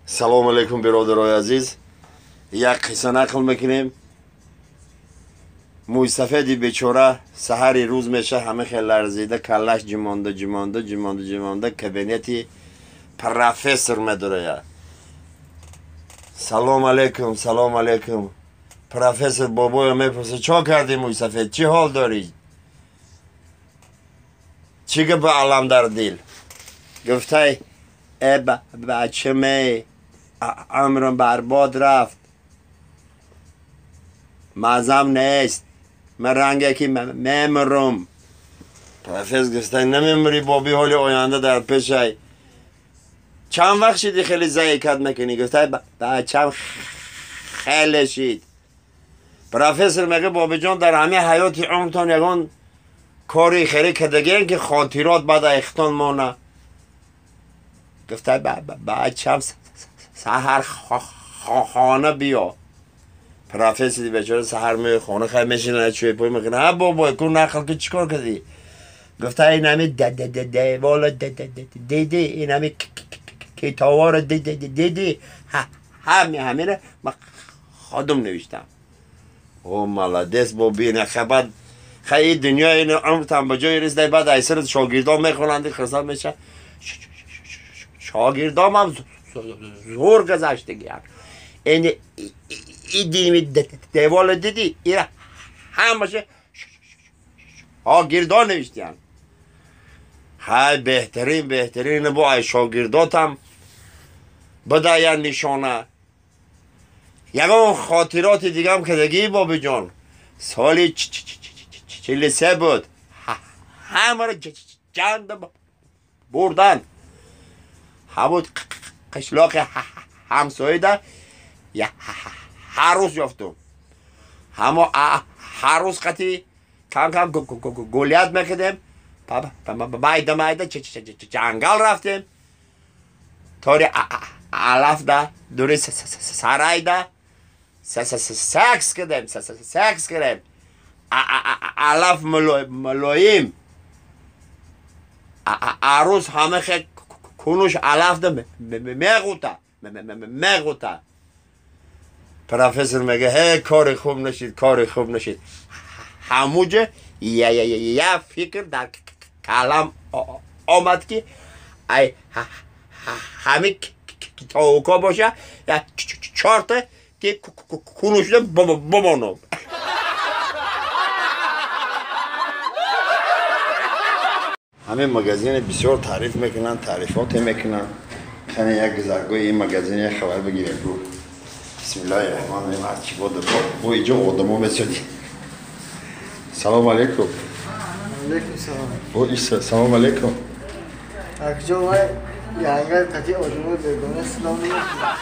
Салом алейкум, бародарои азиз. Як қисса нақл мекунем. Мӯйсафеди бечора саҳари рӯз меша, ҳама хел ларзида, каллаш ҷимонда, ҷимонда, ҷимонда, ҷимонда, кабинети профессор медарояд. Салом алейкум, салом алейкум. Профессор бобоё мепурсад: чо кардӣ, мӯйсафед, чӣ ҳол дорӣ, чӣ гапа алам дар дил? Гуфтай: э бачаме, амрам барбод рафт, мазам нест, ман ранге ки мемурум. Профессор гуфтай: намемурӣ, боби, ҳоли оянда дар пешай. Чанд вақт шиди хеле заикат мекунӣ? Гуфтай: бачам, хеле шид. Профессор мега: бобиҷон, дар ҳамин ҳаёти умртон ягон кори хеле кардагием, ки хотирот баъд айхтон мона? Гуфтай: бачам, саҳар хона биё. Профессори бечора саҳар меои хона, хай мешина, чӯйпой мекуна. Ҳа бобой, ку нақл ку, чӣ кор кардӣ? Гуфта: инами девола диди, инами китобаро диди, ҳами ҳамина ман худум навиштам. О, молодец, боби, ина хабад хай и дунё ин умртам ба ҷои рисидай, баъд айсар шогирдон мехонанд, хурсанд меша. Шогирдомам зур гузаштагиян. Ини и девола диди, ира ҳамаша шогирдон навиштиян. Ҳай, беҳтарин, беҳтарин, бо ай шогирдотам бадаян нишона. Ягон хотироти дигам кардагӣ, бобиҷон? Соли 43 буд, ҳамаро ҷанда бурдан, ҳамун қишлоқи ҳамсоида ҳар рӯз ёфтум. Ҳамо ҳар рӯз қати кам кам гулят мекардем, майда майда ҷангал рафтем, тори алафда, дури сарайда секс кардем, секс кардем. Алаф мулоим, арӯз ҳама хе кунуш алафда меғута, меғута. Профессор мега: ҳе, кори хуб нашид, кори хуб нашид. Ҳамуҷа я фикр дар калам омад, ки ай ҳами китобко боша, я чорта ки кунушда бомонам. Ҳамин магазине бисёр таъриф мекунанд, таърифоте мекунанд. Хане як гузаргоҳи ин магазин як хабар бигирем. Гу бисмиллаҳи раҳмани раҳим. Ҳарчи бода бо иҷо одамо месоди. Салом алейкум. Алейкум салом. Бо иса, салом алейкум. Акҷо вай янга қати одамо бегона салом намекунад.